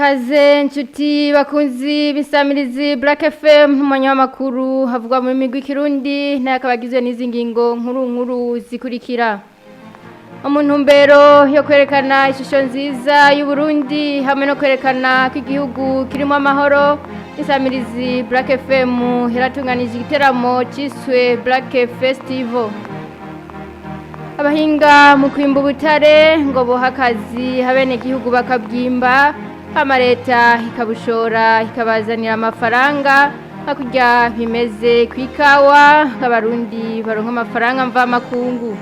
Kaze nshuti bakunzi b'isamirizi Black FM, umwanya w'amakuru havugwa mu migwi Kirundi nayo akaba agizwe n'izi ngingo nkuru nkuru zikurikira: mu ntumbero yo kwerekana ishusho nziza y'Uburundi hamwe no kwerekana ko igihugu kirimo amahoro, isamirizi Black FM yaratunganije igiteramo cyiswe Black Festival. Abahinga mu kwimba ubutare ngo boha akazi abenegihugu bakabwimba, hama leta ikabushora ikabazanira amafaranga, hakurya bimeze ku ikawa, abarundi baronka amafaranga mvamakungu.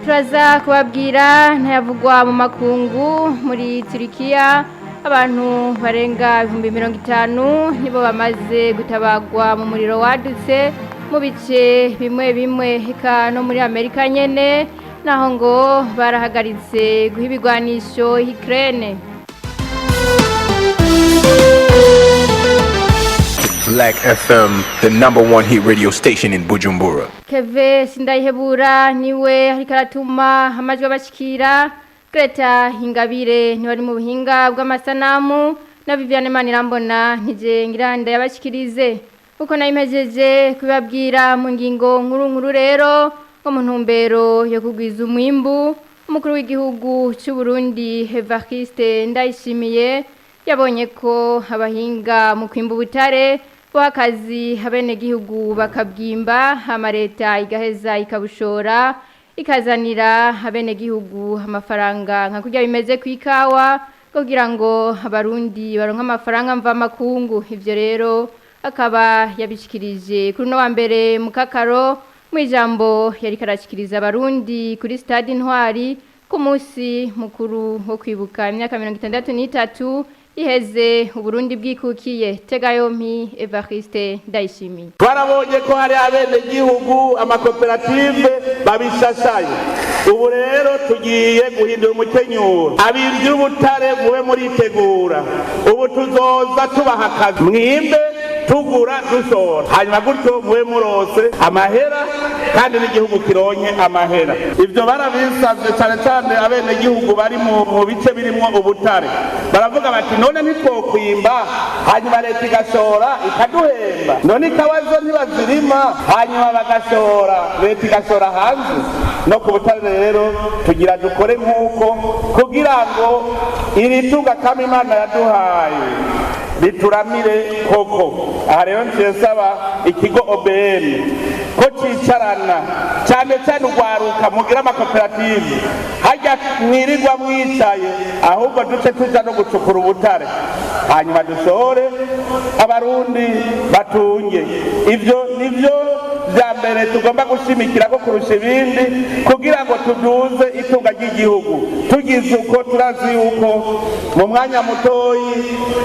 Turaza kubabwira ntayavugwa mu makungu. Muri Turikiya, abantu barenga 50,000 nibo bamaze gutabagwa mu muriro wadutse mu bice bimwe bimwe. Eka no muri Amerika nyene naho ngo barahagaritse guha ibigwanisho Ukraine. Black FM, the number one hit radio station in Bujumbura. Keve Sindayihebura niwe ariko aratuma amajwi abashikira. Greta Ingabire niwe ari mu buhinga bw'amasanamu, na Viviane Manirambona nije ngira ndayabashikirize. Uko nayimejeje kubabwira mu ngingo nkuru nkuru rero, ngo mu ntumbero yo kugwiza umwimbu, umukuru w'igihugu cy'u Burundi Evariste Ndayishimiye yabonye ko abahinga mu kwimba ubutare boha akazi abenegihugu bakabwimba, hama leta igaheza ikabushora ikazanira abenegihugu amafaranga, nka kurya bimeze ku ikawa, kugira ngo abarundi baronke amafaranga mvamakungu. Ivyo rero akaba yabishikirije kuri uno wa mbere mu Kakaro, mu ijambo yariko arashikiriza abarundi kuri stade Intwari ku munsi mukuru wo kwibuka imyaka 63 iheze Uburundi bwikukiye. Tega yompi Evariste Ndayishimiye. Twarabonye ko hari abenegihugu, amakoperative babishashaye. Ubu rero tugiye guhindura umukenyuro. Abimvyi ubutare, mube muritegura. Ubu tuzoza tubaha akazi, mwimbe, tugura, dushora, hanyuma gutyo mube murose amahera kandi n'igihugu kironke amahera. Ivyo barabisavye cane cane abenegihugu bari mu bice birimwo ubutare. Baravuga bati: "None ntitwokwimba, hanyuma leta igashora ikaduhemba? None ikawa zo ntibazirima, hanyuma bagashora, leta igashora hanze?" No ku butare rero tugira dukore nk'uko, kugira ngo iri tunga kama Imana yaduhaye rituramire koko. Aha rero nciye nsaba ikigo OBM ko cicarana cyane cyane urwaruka, mugira amakoperative. Hajya mwirirwa mwicaye, ahubwo duce tuja no gucukura ubutare, hanyuma dushore, abarundi batunge. Ivyo nivyo vya mbere tugomba gushimikira ko kurusha ibindi, kugira ngo tuduze itunga ry'igihugu. Tugize uko, turazi yuko mu mwanya mutoyi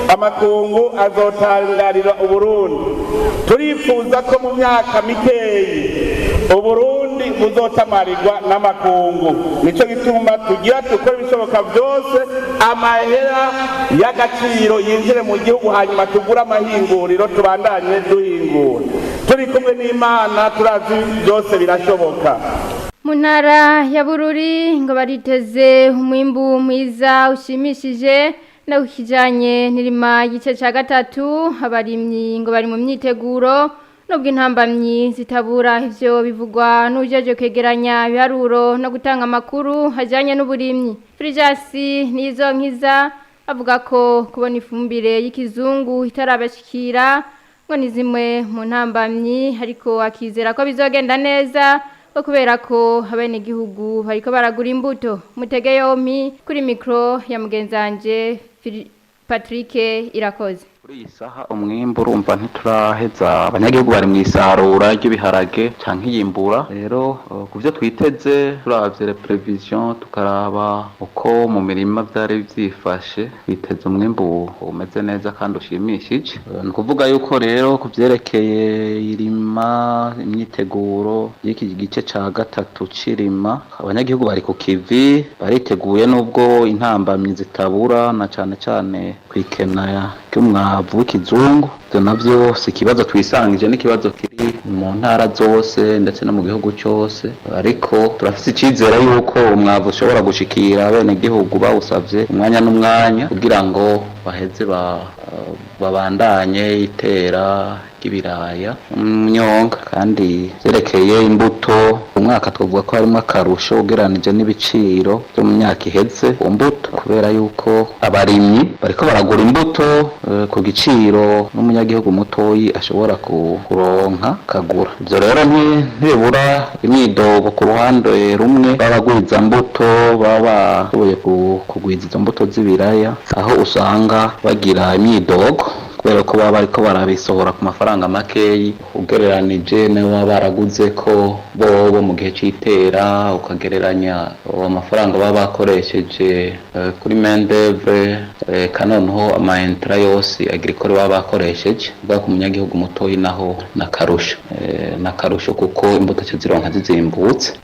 amakungu azotangarira Uburundi. Turifuza ko mu myaka mikeyi Uburundi buzotamarirwa n'amakungu. Nico gituma tugira dukora ibishoboka byose, amahera y'agaciro yinjire mu gihugu, hanyuma tugure amahinguriro, tubandanye duhingura. Turi kumwe n'Imana, turazi byose birashoboka. Mu ntara ya Bururi ngo bariteze umwimbu mwiza ushimishije no kijanye n'irima igice ca gatatu. Abarimyi ngo bari mu myiteguro nubwo intambamyi zitabura. Ivyo bivugwa n'ujeje kwegeranya ibiharuro no gutanga amakuru ajanye n'uburimyi, Frijasi Nizo Nkiza. Avuga ko kubona ifumbire y'ikizungu itarabashikira ngo ni zimwe mu ntambamyi, ariko akizera ko bizogenda neza ko kubera ko abenegihugu bariko baragura imbuto. Mutege yompi kuri mikro ya mugenzanje Patrick Irakoze. Kuri iyi saha umwimbu, urumva, ntituraheza. Abanyagihugu bari mu isarura ry'ibiharage canke iyimbura. Rero ku vyo twiteze, turavye les prévisions, tukaraba uko mu mirima vyari vyifashe, twiteze umwimbu umeze neza kandi ushimishije. Ni ukuvuga yuko rero ku vyerekeye irima, imyiteguro y'iki gice ca gatatu c'irima, abanyagihugu bari ku kivi, bariteguye, nubwo intambamyi zitabura, na cane cane kwikena ry'umwavu. umwavu w'ikizungu. Ivyo navyo si ikibazo twisangije, n'ikibazo kiri mu ntara zose ndetse no mu gihugu cyose, ariko turafise icizere yuko umwavu ushobora gushikira abenegihugu bawusavye umwanya n'umwanya, kugira ngo baheze babandanye itera ry'ibiraya n'imyonga. Kandi vyerekeye imbuto, umwaka twavuga ko harimo akarusho ugereranije n'ibiciro byo mu myaka iheze ku mbuto, kubera yuko abarimyi bariko baragura imbuto ku giciro n'umunyagihugu mutoyi ashobora kuronka akagura. Ivyo rero ntibibura imyidogo ku ruhande rumwe b'abagwiza mbuto baba bashoboye kugwiza izo mbuto z'ibiraya, aho usanga bagira imyidogo kubera ko baba bariko barabisohora ku mafaranga makeyi ugereranije n'ayo baba baraguze ko bobo mu gihe c'itera, ukagereranya amafaranga baba bakoresheje kuri main d'oeuvre, eka noneho ama intrants yose agricole baba bakoresheje. Ubwa ku munyagihugu mutoyi naho nakarusho, nakarusho kuko imbuto zironka zizimbutse,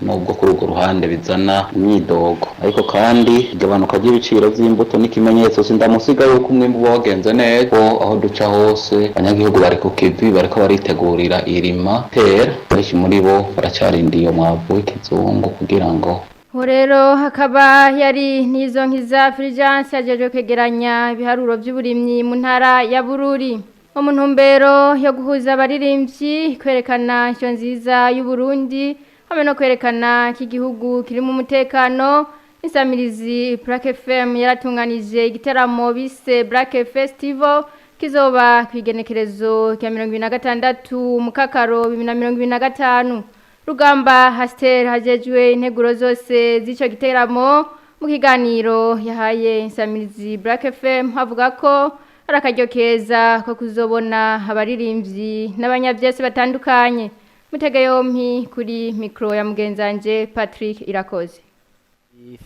nubwo kuri urwo ruhande bizana imyidogo. Ariko kandi igabanuka ry'ibiciro vy'imbuto n'ikimenyetso sindamusiga yuko umwimbu uba wagenze neza, ko aho duca hose abanyagihugu bari ku kivi, bariko baritegurira irima tera. Benshi muri bo baracarindiye umwavu w'ikizungu kugira ngo Ubu rero hakaba yari n'izo nkiza Fulgence yajejwe kwegeranya ibiharuro by'uburimyi mu ntara ya Bururi. Mu ntumbero yo guhuza abaririmbyi, kwerekana ishyo nziza y'u Burundi hamwe no kwerekana ko igihugu kirimo umutekano, insamirizi Black FM yaratunganije igiteramo bise Black Festival kizoba ku igenekerezo rya 26 Mukakaro 2025. Rugamba Hastel hajejwe integuro zose z'ico giteramo, mu kiganiro yahaye insamirizi Black FM avuga ko ari akaryo keza ko kuzobona abaririmbyi n'abanyavyese batandukanye. Mutege yompi kuri mikro ya mugenzanje Patrick Irakoze.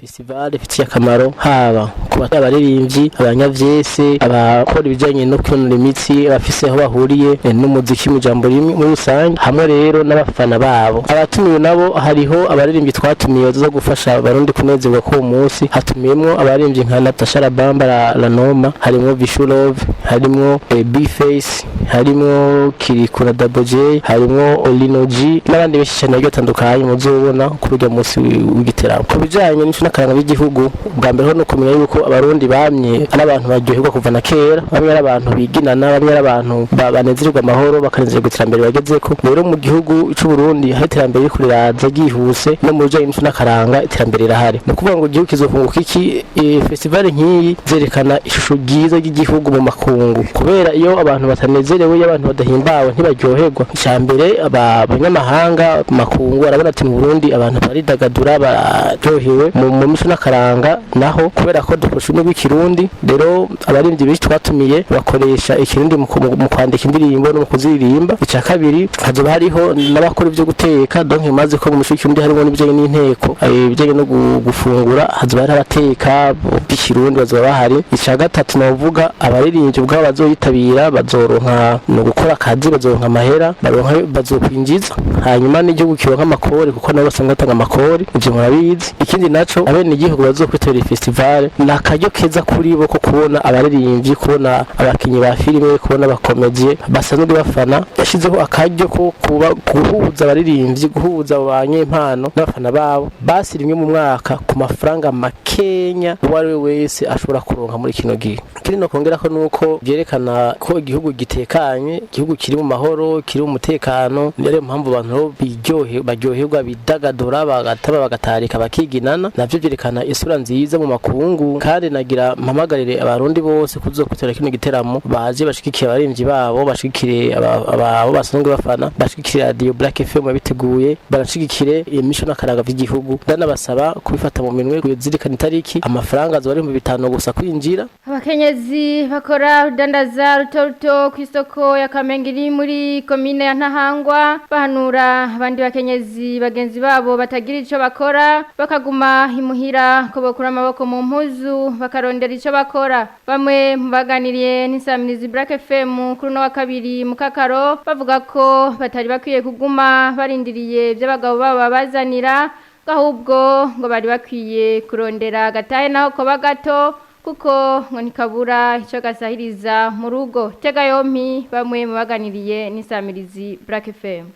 Festival ifitiye akamaro haba ku abaririmbyi, abanyavyese, abakora ibijanye no kwinonora imitsi, abafise aho bahuriye n'umuziki mu jambo rimwe muri rusange, hamwe rero n'abafana babo. Abatumiwe nabo, hariho abaririmbyi twatumiye baza gufasha abarundi kunezerwa ko uwo munsi. Hatumiyemwo abaririmbyi nka Natasha Rabamba Lanoma, harimwo Vishu Love, harimwo B-Face, harimwo Kirikura Double J, harimwo Olino G n'abandi benshi cyane bagiye batandukanye muzobona kuri urya munsi w'igiteramo. Ku bijanye n'imico n'akaranga by'igihugu, bwa mbere ho no kumenya yuko abarundi bamye ari abantu baryoherwa kuva na kera, bamwe ari abantu biginana, bamwe ari abantu banezererwa amahoro, bakanezererwa iterambere bagezeko. Rero mu gihugu c'u Burundi hari iterambere ririko riraza ryihuse, no mu bijanye n'imico n'akaranga iterambere rirahari. Ni ukuvuga ngo igihugu kizokunguka iki? Festival nk'iyi zerekana ishusho ryiza ry'igihugu mu makungu, kubera iyo abantu batanezerewe, iyo abantu badahimbawe, ntibaryoherwa. Icya mbere, abanyamahanga mu makungu barabona ati mu Burundi abantu baridagadura, bararyohewe. Mu mico n'akaranga naho, kubera ko dukoresha ururimi rw'ikirundi, rero abaririmbyi benshi twatumiye bakoresha ikirundi mu kwandika indirimbo no mu kuziririmba. Icya kabiri, hazoba hariho n'abakora ibyo guteka, donc maze ko mu mico y'ikirundi harimo n'ibijanye n'inteko, ibijanye no gufungura, hazoba hariho abateka b'ikirundi bazoba bahari. Icya gatatu navuga, abaririmbyi ubwabo bazoyitabira bazoronka no gukora akazi, bazoronka amahera, baronka bazokwinjiza, hanyuma n'igihugu kironka amakori, kuko nabo basanzwe batanga amakori, ivyo murabizi. Ikindi naco, abenegihugu bazokwitabira iyi festival, ni akaryo keza kuri bo ko kubona abaririmbyi, kubona abakinyi ba filime, kubona abakomediye basanzwe bafana. Yashizeho akaryo ko kuba guhuza abaririmbyi, guhuza abo banyempano n'abafana babo, basi rimwe mu mwaka, ku mafaranga makenya uwo ari we wese ashobora kuronka muri kino gihe. Ikindi no kongera ko nuko byerekana ko igihugu gitekanye, igihugu kiri mu mahoro, kiri mu mutekano. Niyo mpamvu abantu biryohe baryoherwa, bidagadura, bagataba, bagatarika, bakiginana. Navyo byerekana isura nziza mu makungu. Kandi nagira mpamagarire abarundi bose kuzokwitabira kino giteramo, baje bashigikiye abaririmbyi babo, bashigikire abo basanzwe bafana, bashigikire radio Black FM yabiteguye, barashigikire imico n'akaranga vy'igihugu. Ndanabasaba kubifata mu minwe, kuzirikana itariki. Amafaranga azoba ari 5000 gusa kwinjira. Abakenyezi bakora urudandaza ruto ruto ku isoko ya Kamenge iri muri komine ya Ntahangwa bahanura abandi bakenyezi bagenzi babo batagira ico bakora, bakaguma imuhira, ko bokura amaboko mu mpuzu bakarondera ico bakora. Bamwe mu baganiriye n'insamirizi Black FM kuri uno wa kabiri mu Kakaro bavuga ko batari bakwiye kuguma barindiriye ibyo abagabo babo babazanira, ahubwo ngo bari bakwiye kurondera agatahe naho koba gato. Kuko ngo ntikabura icyo gasahiriza mu rugo. Tega yompi bamwe mu baganiriye n'isamirizi Black FM.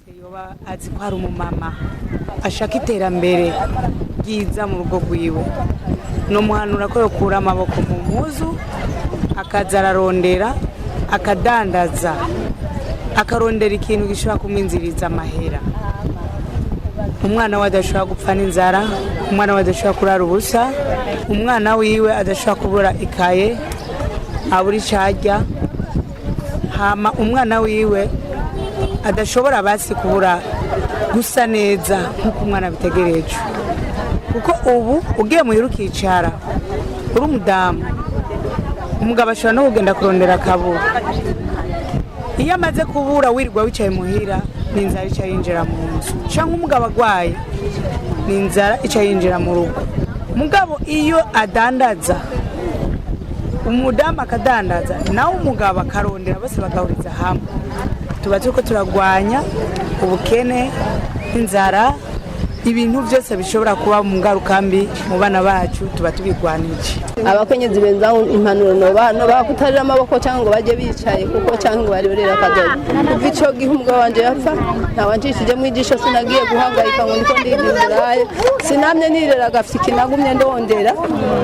Yoba azi ko hari umumama ashaka iterambere ryiza mu rugo rwiwe, numuhanura ko yokura amaboko mu mpuzu, akaza ararondera, akadandaza, akarondera ikintu gishobora kumwinziriza amahera. Umwana we adashobora gupfa n'inzara, umwana we adashobora kurara ubusa, umwana wiwe adashobora kubura ikaye, abura icyo arya, hama umwana wiwe adashobora basi kubura gusa neza nk'uko umwana abitegereje. Kuko ubu ugiye muhira ukicara uri umudamu, umugabo ashobora no kugenda kurondera akabura. Iyo amaze kubura wirirwa wicaye muhira, ni inzara ica yinjira mu nzu, cyangwa umugabo agwaye, ni inzara ica yinjira mu rugo. Mugabo iyo adandaza, umudamu akadandaza nawe umugabo akarondera, bose bagahuriza hamwe, tuba turiko turagwanya ubukene, inzara, ibintu byose bishobora kuba mu ngaruka mbi mu bana bacu, tuba tubigwanije. Abakenyezi benza impanuro noba kutarira amaboko cyangwa ngo bajye bicaye kuko cyangwa ngo barerere akadodo. Kuva ico gihe umugabo wanje yapfa, ntawancishije mu ijisho, sinagiye guhangayika ngo ndiko ndigira. Sinamye nirera agafiki, nagumye ndondera,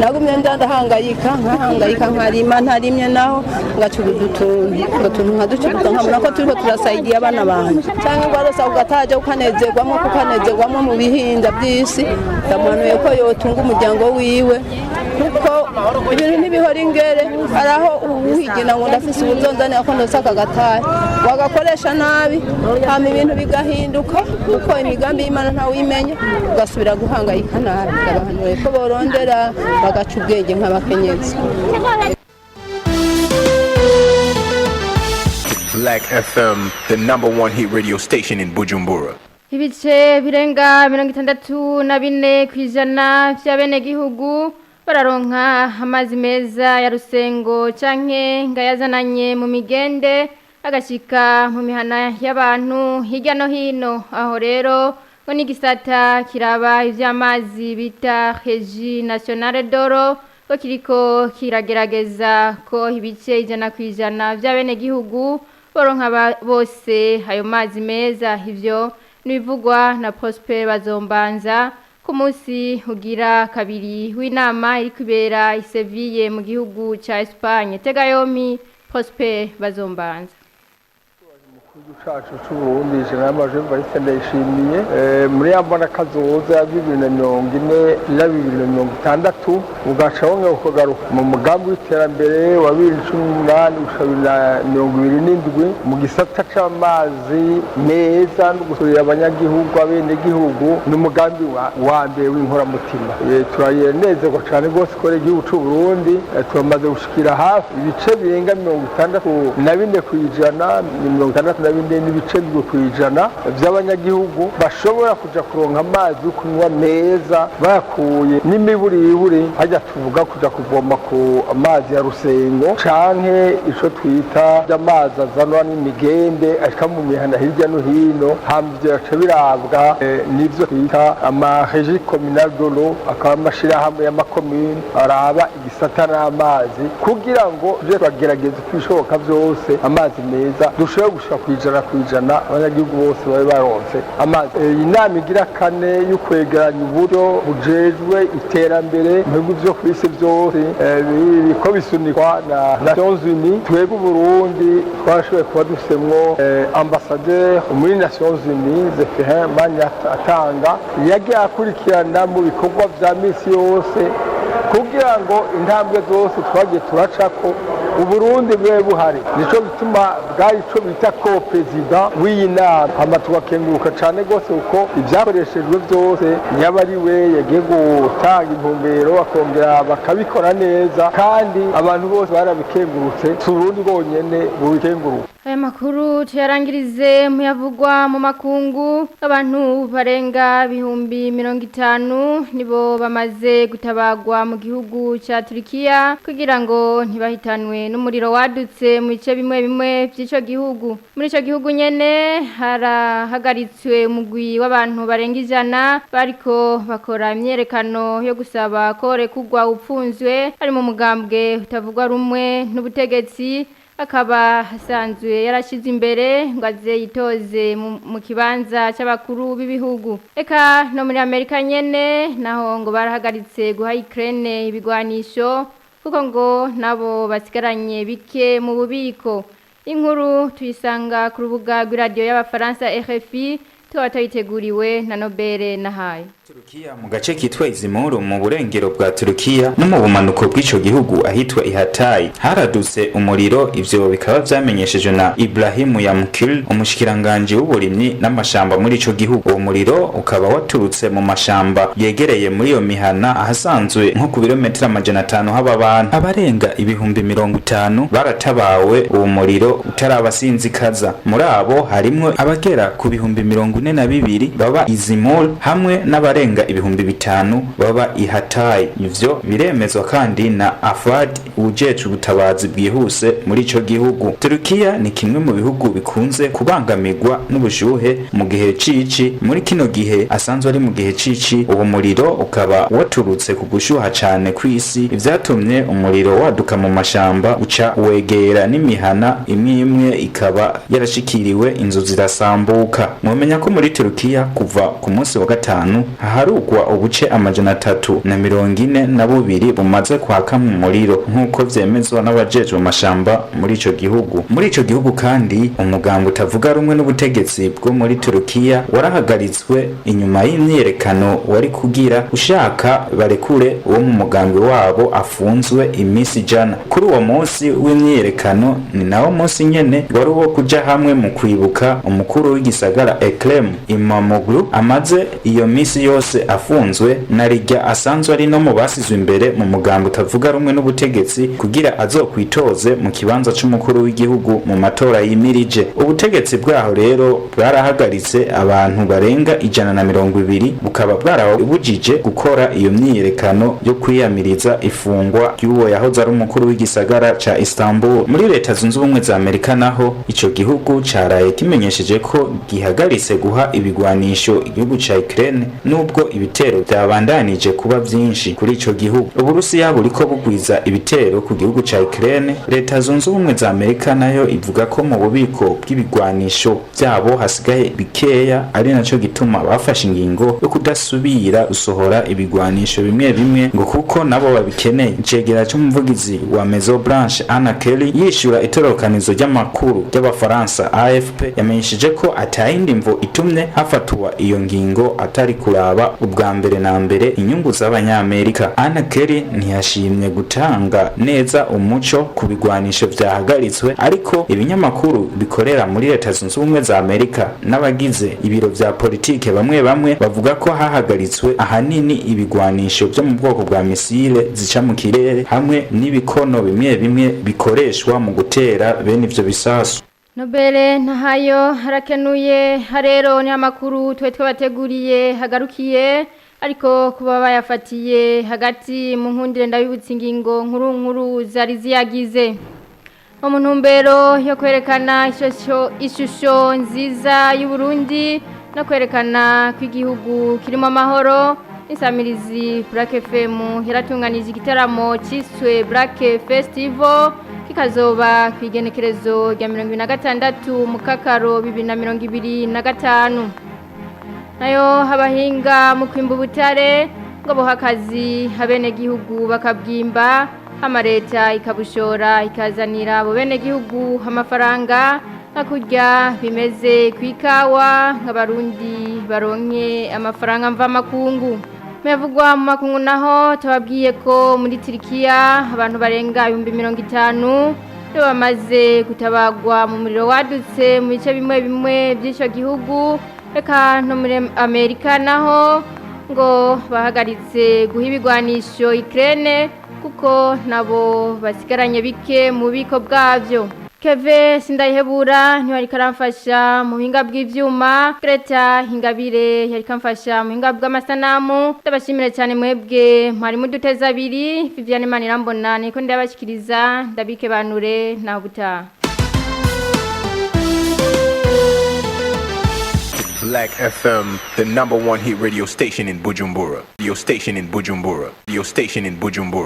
nagumye ndahangayika, nkahangayika, nkarima, ntarimye naho ngacuruza utuntu, utuntu nkaducuruza, nkabona ko turiko turasaidiye abana banje, cyangwa ngo arosa ugataja ukanezerwamo, kukanezerwamo mu bihinda by'isi. Ndamuhanuye ko yotunga umuryango wiwe, kuko ibintu ntibihora ingere. Hari aho uwigina ngo ndafise ubuzonzane ko ndosaka agatahe, wagakoresha nabi, hama ibintu bigahinduka, kuko imigambi y'Imana ntawuyimenya, ugasubira guhangayika nabi. Ndabahanuye ko borondera bagaca ubwenge nk'abakenyezi. Black FM, the number one hit radio station in Bujumbura. Ibice birenga 64% by'abenegihugu bararonka amazi meza ya Rusengo canke ngayazananye mu migende agashika mu mihana y'abantu hirya no hino. Aho rero ngo n'igisata kiraba ivy'amazi bita Régie Nationale d'Oro ko kiriko kiragerageza ko ibice 100% by'abenegihugu boronka bose ayo mazi meza. Ivyo nibivugwa na Prosper Bazombanza ku munsi ugira kabiri w'inama iri kubera i Seville mu gihugu ca Espagne. Tega yomi Prosper Bazombanza. Cacu c'Uburundi, General Major Evariste Ndayishimiye, muri ya mbona kazoza ya 2040 na 2060, ugaca wongera ukagaruka mu mugambi w'iterambere wa 2018 gushika 2027 mu gisata c'amazi meza no gusurira abanyagihugu, abenegihugu, ni umugambi wa mbere w'inkoramutima. Turayenezerwa cane rwose ko igihugu c'Uburundi turamaze gushikira hafi ibice birenga 64%, ni 64.7% vy'abanyagihugu bashobora kuja kuronka amazi yo kunywa meza bayakuye n'imiburiburi hajya tuvuga kuja kuvoma ku amazi ya Rusengo canke ico twita amazi azanwa n'imigende ashika mu mihana hirya no hino. Hama ivyo bica birabwa n'ivyo twita ama régie communale de l'eau, akaba amashirahamwe y'amakomune araba igisata n'amazi, kugira ngo tuje turagerageza uko ibishoboka vyose amazi meza dushobore gushika 100% abanyagihugu bose babe baronse amazi. Inama igira kane yo kwegeranya uburyo bujejwe iterambere mu bihugu vyo kw'isi vyose, biriko bisunikwa na Nations Unies. Twebwe Uburundi twashoboye kuba dufisemwo ambassadeur muri Nations Unies, Zephyrin Atanga, yagiye akurikirana mu bikorwa vya misi yose kugira ngo intambwe zose twagiye turacako Uburundi bube buhari. Nico gituma bwari ico bita ko president w'iyi nama. Hama tugakenguruka cane rwose kuko ibyakoreshejwe byose yaba ari we yagiye gutanga intumbero, akongera bakabikora neza, kandi abantu bose barabikengurutse, si Uburundi bwonyene bubikenguruka. Aya makuru tuyarangirize muyavugwa mu makungu. Abantu barenga 50,000 nibo bamaze gutabagwa mu gihugu ca Turkiya kugira ngo ntibahitanwe Hamwe n'umuriro wadutse mu bice bimwe bimwe by'ico gihugu. Muri ico gihugu nyene harahagaritswe umugwi w'abantu barenga 100 bariko bakora imyerekano yo gusaba ko rekugwa upfunzwe ari mu mugambwe utavugwa rumwe n'ubutegetsi, akaba asanzwe yarashize imbere ngo aze yitoze mu kibanza cy'abakuru b'ibihugu. Eka no muri Amerika nyene naho ngo barahagaritse guha Ukraine ibigwanisho kuko ngo nabo basigaranye bike mu bubiko. Inkuru tuyisanga ku rubuga rw'iradiyo y'abafaransa RFI, tukaba tuyiteguriwe na Nobere Nahaye. Turukiya mu gace kitwa Izimuru mu burengero bwa Turukiya no mu bumanuko bw'ico gihugu ahitwa Ihatay haradutse umuriro. Ivyo bikaba vyamenyeshejwe na Ibrahim Yamkil, umushikiranganje w'uburimyi n'amashamba muri ico gihugu. Uwo muriro ukaba waturutse mu mashamba yegereye muri iyo mihana ahasanzwe nko ku birometero 500 haba abantu abarenga 50,000 baratabawe uwo muriro utarabasinzikaza. Muri abo harimwo abagera ku 42,000 baba Izimur hamwe n'abarenga 5,000 baba Ihatay. Ivyo biremezwa kandi na Afad ujejwe ubutabazi bwihuse muri ico gihugu. Turukiya ni kimwe mu bihugu bikunze kubangamirwa n'ubushuhe mu gihe cici. Muri kino gihe asanzwe ari mu gihe cici, uwo muriro ukaba waturutse ku gushuha cane kw'isi, ivyatumye umuriro waduka mu mashamba uca wegera n'imihana imwe imwe ikaba yarashikiriwe, inzu zirasambuka. Mwomenya ko muri Turukiya kuva ku munsi wa gatanu haharugwa ubuce 342 bumaze kwaka mu muriro, nk'uko vyemezwa n'abajejwe amashamba muri ico gihugu. Muri ico gihugu kandi umugambi utavuga rumwe n'ubutegetsi bwo muri Turukiya warahagaritswe inyuma y'imyiyerekano wari kugira ushaka barekure uwo mu mugambi wabo afunzwe iminsi 100. Kuri uwo munsi w'imyiyerekano ni nawo munsi nyene wari uwo kuja hamwe mu kwibuka umukuru w'igisagara Ekrem Imamoglu amaze iyo minsi yose afunzwe, na rijya asanzwe ari no mu basizwe imbere mu mugambi utavuga rumwe n'ubutegetsi kugira azokwitoze mu kibanza c'umukuru w'igihugu mu matora yimirije. Ubutegetsi bwaho rero bwarahagaritse abantu barenga 120, bukaba bwarabujije gukora iyo myiyerekano yo kwiyamiriza ifungwa ry'uwo yahoze ari umukuru w'igisagara ca Istanbul. Muri Leta Zunze Ubumwe za Amerika naho ico gihugu caraye kimenyesheje ko gihagaritse guha ibigwanisho igihugu ca Ukraine nubwo ibitero byabandanije kuba vyinshi kuri ico gihugu. Uburusiya buriko bugwiza ibitero ku gihugu ca Ukraine. Leta Zunze Ubumwe za Amerika nayo ivuga ko mu bubiko bw'ibigwanisho vyabo hasigaye bikeya, ari naco gituma bafashe ingingo yo kudasubira gusohora ibigwanisho bimwe bimwe ngo kuko nabo babikeneye. Icegera c'umuvugizi wa Maison Blanche Anna Kelly yishura itororokanizo ry'amakuru ry'abafaransa AFP yamenyesheje ko atayindi mvo itumye hafatwa iyo ngingo atari kuraba ubwa mbere na mbere inyungu z'abanyamerika. Anna Kelly ntiyashimye gutanga neza umuco ku bigwanisho vyahagaritswe, ariko ibinyamakuru bikorera muri Leta Zunze Ubumwe za Amerika n'abagize ibiro vya politike bamwe bamwe bavuga ko hahagaritswe ahanini ibigwanisho vyo mu bwoko bwa misile zica mu kirere hamwe n'ibikono bimwe bimwe bikoreshwa mu gutera bene ivyo bisasu. Nobere Nahayo harakenuye. Harero ni amakuru twe twabateguriye hagarukiye, ariko kuba bayafatiye hagati mu nkundire ndabibutsa ingingo nkuru nkuru zari ziyagize. Mu ntumbero yo kwerekana ishusho nziza y'u Burundi no kwerekana ko igihugu kirimo amahoro, insamirizi Black FM yaratunganije igitaramo cyiswe Black Festival, kikazoba ku igenekerezo rya 26 mu kakaro 2025. Nayo abahinga mu kwimba ubutare ngo boha akazi abenegihugu bakabwimba, hama leta ikabushora ikazanira abo benegihugu amafaranga nka kurya bimeze ku ikawa, nk'abarundi baronke amafaranga mvamakungu. Muyavugwa mu makungu naho tubabwiye ko muri Turikiya abantu barenga 50,000 nibo bamaze gutabagwa mu muriro wadutse mu bice bimwe bimwe by'ico gihugu. Reka no muri Amerika naho ngo bahagaritse guha ibigwanisho Ukraine kuko nabo basigaranye bike mu bubiko bwavyo. Keve Sindayihebura niwe ariko aramfasha mu buhinga bw'ivyuma, Greta Ingabire yariko amfasha mu buhinga bw'amasanamu. Ndabashimire cyane mwebwe mwari muduteza abiri. Viviane Manirambona niko ndabashikiriza, ndabike banure naho gutaha. Black FM, the number one hit radio station in Bujumbura. Your station in Bujumbura. Your station in Bujumbura.